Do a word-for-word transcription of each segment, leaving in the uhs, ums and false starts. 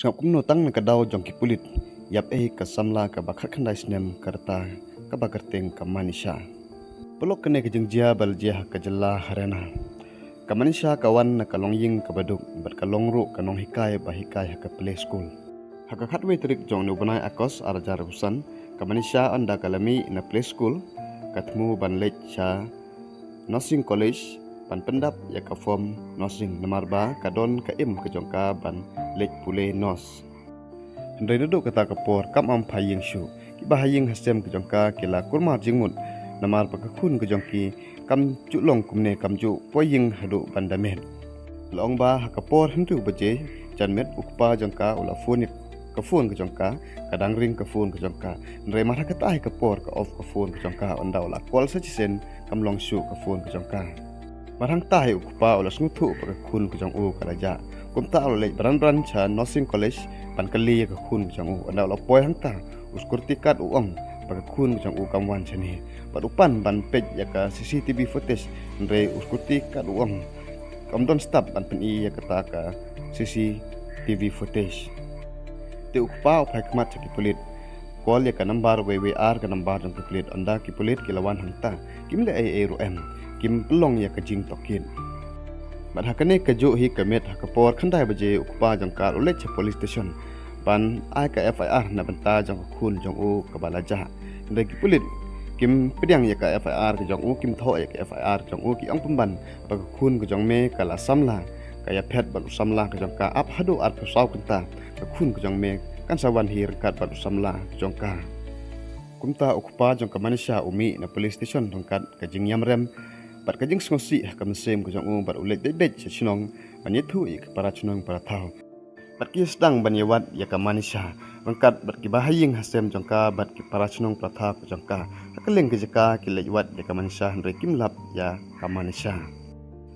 Sngap kumno tang na ka daw jong ki pulit ïap ei ka samla kaba khatkhyndai snem ka rta kaba kyrteng ka Manisha. Paralok, kane ka jingjia ba la jia ha ka jylla Haryana. Ka Manisha ka wan na ka longïing kaba duk bad ka long ruh ka nonghikai ba hikai ha ka play school. Ha ka khatwei tarik jong une u bnai August ar hajar arphew san, ka Manisha ynda ka la mih na play school ka thmu ban leit sha nursing college ban pyndap ïa ka form nursing, namar ba ka don ka im ka jong ka ban leit pule nurse. Hynrei naduh kata ka por kam ym phai ïing shuh. Kiba ha ïing ha sem ka jong ka ki la kulmar jingmut namar ba ka khun ka jong ki kam ju long kumne, kam ju poi ïing haduh ban da miet. La ong ba ha ka por hynriew baje janmiet u kpa jong ka u la phone ïa ka phone ka jong ka, ka dang ring ka phone ka jong ka. Hynrei mar ha kata hi ka por ka off ka phone ka jong ka, ynda u la call sa shisien kam long shuh ka phone ka jong ka. Mar hangta hi u kpa u la sngewthuh ba ka khun ka jong u ka la jah. Kumta u la leit bran bran sha nursing college ban kylli ïa ka khun ka jong u. Ynda u la poi hangta, u security guard u ong ba ka khun ka jong u kam wan shane. Bad u pan ban peit ïa ka C C T V footage, hynrei u security guard u ong kam don step ban pyni ïa kata ka C C T V footage. Te u kpa u phai khmat sha ki pulit, call ïa ka number wei wei ar ka number jong ki pulit, ynda ki pulit ki la wan hangta. Kim leh ei ei ruh em, kim pynlong ïa ka jingtohkit. Bad ha kane kajuh hi ka miet ha ka por khyndai baje u kpa jong ka u leit sha police station ban ai ka F I R na bynta jong ka khun jong u kaba la jah. Hynrei ki pulit kim pdiang ïa ka F I R ka jong u, kim thoh ïa ka F I R jong u, ki ong pynban ba ka khun ka jong me ka la samla, ka ïaphet bad u samla ka jong ka ap haduh arphew saw kynta. Ka khun ka jong me kan sa wan hi ryngkat bad u samla ka jong ka. Kumta u kpa jong ka Manisha u mih na police station ryngkat ka jingïamrem bad ka jingsngewsih ha ka mynsiem ka jong u, bad u leit beit beit sha shnong ban ïathuh ïa ki para shnong para thaw. Bad ki sdang ban ïawad ïa ka Manisha ryngkat bad kiba ha ïing ha sem jong ka bad ki para shnong para thaw ka jong ka. Ha kylleng ki jaka ki leit wad ïa ka Manisha hynrei kim lap ïa ka Manisha.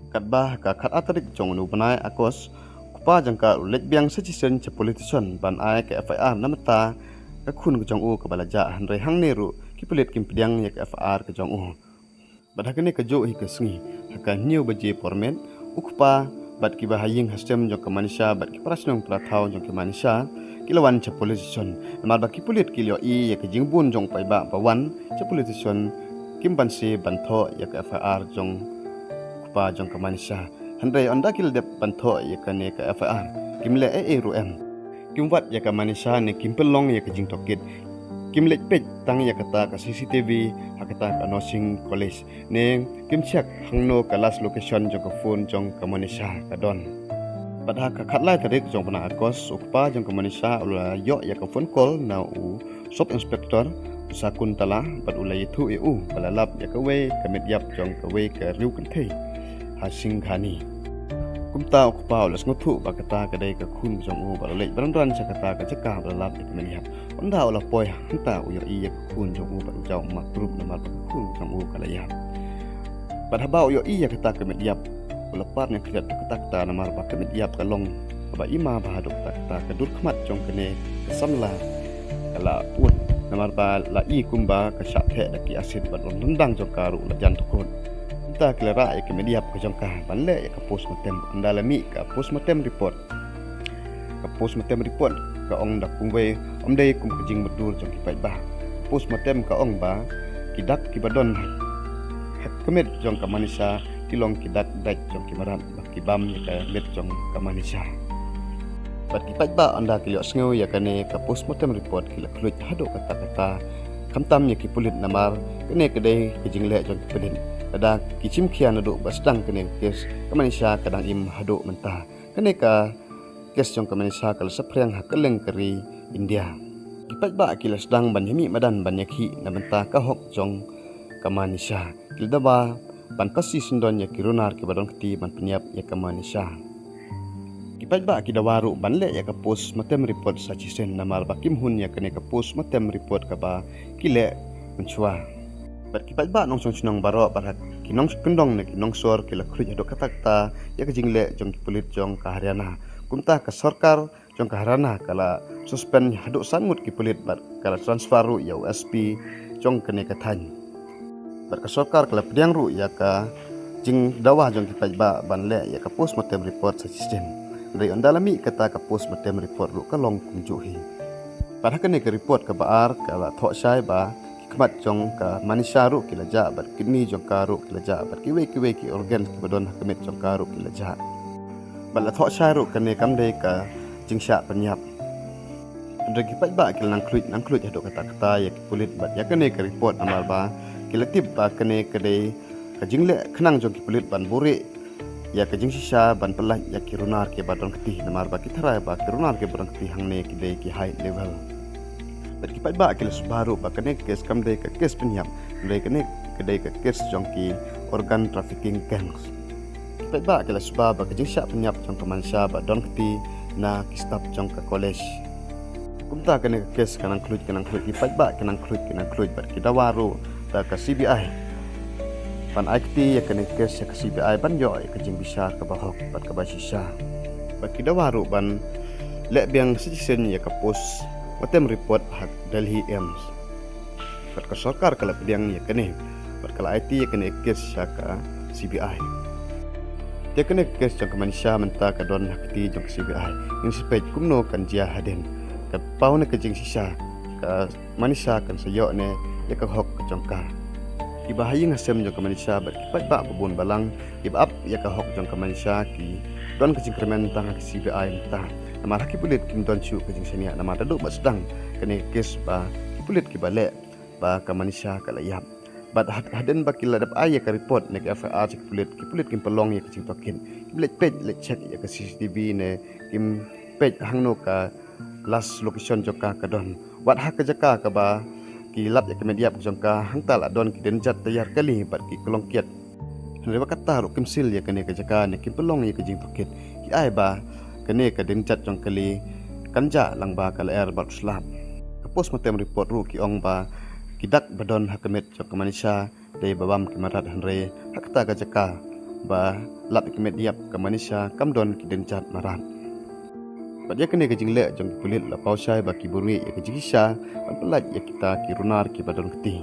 Katba ha ka khatar tarik jong une u bnai August, u kpa jong ka u leit biang sa shisien sha police station ban ai ka F I R na bynta ka khun ka jong u kaba la jah, hynrei hangne ruh ki pulit kim pdiang ïa ka F I R ka jong u. Bad ha kane kajuh hi ka sngi, ha ka hynñiew baje por miet, u kpa bad kiba ha ïing ha sem jong ka Manisha bad ki para shnong para thaw jong ka Manisha ki la wan sha police station. Namar ba ki pulit ki la ïohi ïa ka jingbun jong u paidbah ba wan sha police station, kim banse ban thoh ïa ka F I R jong u kpa jong ka Manisha. Hynrei ynda ki la dep ban thoh ïa kane ka F I R, kim leh ei ei ruh em. Kim wad ïa ka Manisha ne kim pynlong ïa ka jingtohkit. Kim leit peit tang ïa kata ka C C T V ha kata ka nursing college, ne kim check hangno ka last location jong ka phone jong ka Manisha ka don. Bad ha ka khatlai tarik jong u bnai August, u kpa jong ka Manisha u la ïoh ïa ka phone call na u Sub Inspector u Sakuntala bad u la ïathuh ïa u ba la lap ïa kawei ka met ïap jong kawei ka riew kynthei ha Singhani. Kumta u kpa u la sngewthuh ba kata ka dei ka khun jong u bad u leit bran bran sha kata ka jaka ba la lap ïa ka met ïap. Ynda u la poi hangta u ïohi ïa ka khun jong u bad u jaw markrup namar ba ka khun jong u ka la ïap. Bad haba u ïohi ïa kata ka met ïap, u la par ñiangkhriat haduh katta katta namar ba ka met ïap ka long kaba ima bha haduh katta katta. Ka dur khmat jong kane ka samla ka la ud namar ba la i kumba ka shah theh da ki acid bad u lyndang jong ka ruh la jan dkut. Kumta ki la rah ïa ka met ïap ka jong ka ban leh ïa ka postmortem. Ynda la mih ka postmortem report, ka postmortem report ka ong da kumwei, ym dei kum ka jingmutdur jong ki paidbah. Postmortem ka ong ba ki dak kiba don ha ka met jong ka Manisha ki long ki dak dait jong ki mrad ba ki bam ïa ka met jong ka Manisha. Bad ki paidbah ynda ki la ïohsngew ïa kane ka postmortem report ki la khluit haduh katta katta, khamtam ïa ki pulit namar kane ka dei ka jingleh jong ki pulit. Lada ki shim khia naduh ba sdang kane ka kes, ka Manisha ka dang im haduh mynta. Kane ka kes jong ka Manisha ka la saphriang ha kylleng ka ri India. Ki paidbah ki la sdang ban ïamih madan ban ïakhih na bynta ka hok jong ka Manisha. Ki la dawa ban phasi syndon ïa ki runar kiba don kti ban pynïap ïa ka Manisha. Ki paidbah ki dawa ruh ban leh ïa ka postmortem report sa shisien namar ba kim hun ïa kane ka postmortem report kaba ki leh mynshuwa. Bad ki paidbah nongshong shnong baroh bad ha ki nongkyndong ne ki nongsor ki la khluit haduh katta katta ïa ka jingleh jong ki pulit jong ka Haryana. Kumta ka sorkar jong ka Haryana ka la suspend haduh san ngut ki pulit bad ka la transfer ruh ïa u S P jong kane ka thaiñ. Bad ka sorkar ka la pdiang ruh ïa ka jingdawa jong ki paidbah ban leh ïa ka postmortem report sa shisien. Hynrei ynda la mih kata ka postmortem report ruh ka long kumjuh hi. Bad ha kane ka report kaba ar ka la thoh shai ba ki khmat jong ka Manisha ruh ki la jah bad kidney jong ka ruh ki la jah bad kiwei kiwei ki organ kiba don ha ka met jong ka ruh ki la jah. Bad la thoh shai ruh kane kam dei ka jingshah pynïap. Hynrei ki paidbah ki la nang khluit nang khluit haduh katta katta ïa ki pulit bad ïa kane ka report namar ba ki la tip ba kane ka dei ka jingleh khnang jong ki pulit ban buhrieh ïa ka jingshisha ban pyllait ïa ki runar kiba don kti namar ba ki tharai ba ki runar kiba don kti hangne ki dei ki high level. Bad ki paidbah ki la suba ruh ba kane ka kes kam dei ka kes pynïap, hynrei kane ka dei ka kes jong ki organ trafficking gangs. Ki paidbah ki la suba ba ka jingshah pynïap jong ka Manisha ba don kti na ki staff jong ka college. Kumta kane ka kes ka nang khluit ka nang khluit, ki paidbah ki nang khluit ki nang khluit bad ki dawa ruh da ka C B I ban ai kti ïa kane ka kes ïa ka C B I ban ïoh ïa ka jingbishar kaba hok bad kaba shisha. Bad ki dawa ruh ban leh biang sa shisien ïa ka postmortem report ha Delhi AIIMS. Bad ka sorkar ka la pdiang ïa kane bad ka la aiti ïa kane ka kes sha ka C B I. Te kane ka kes jong ka Manisha mynta ka don ha kti jong ka C B I. Ngin sa peit kumno kan jia hadien. Ka paw ne ka jingshisha ka Manisha kan sa ïoh ne ïa ka hok ka jong ka. Kiba ha ïing ha sem jong ka Manisha bad ki paidbah ba bun balang kiba ap ïa ka hok jong ka Manisha ki don ka jingkyrmen tang ha ka C B I mynta. Namar ha ki pulit kim don shuh ka jingshaniah namar naduh ba sdang kane ka kes ba ki pulit kiba leh ba ka Manisha ka la ïap. Bad had-, hadien ba ki la dep ai ïa ka report ne ka F I R sha ki pulit, ki pulit kim pynlong ïa ka jingtohkit. Kim leit peit leit check ïa ka C C T V ne kim peit hangno ka last location jong ka ka don. Wat ha ka jaka kaba ki lap ïa ka met ïap jong ka hangta la don ki dienjat tayar kali bad ki klong kiad. Hynrei wat katta ruh kim seal ïa kane ka jaka ne kim pynlong ïa ka jingtohkit. Ki ai ba kane ka dienjat jong kali kan jah lang ba ka lyer bad u slap. Ka postmortem report ruh ki ong ba ki dak ba don ha ka met jong ka Manisha dei ba bam ki mrad, hynrei ha kata ka jaka ba lap ïa ka met ïap ka Manisha kam don ki dienjat mrad. Bad ïa kane ka jingleh jong ki pulit la paw shai ba ki buhrieh ïa ka jingshisha ban pyllait ïa kita ki runar kiba don kti.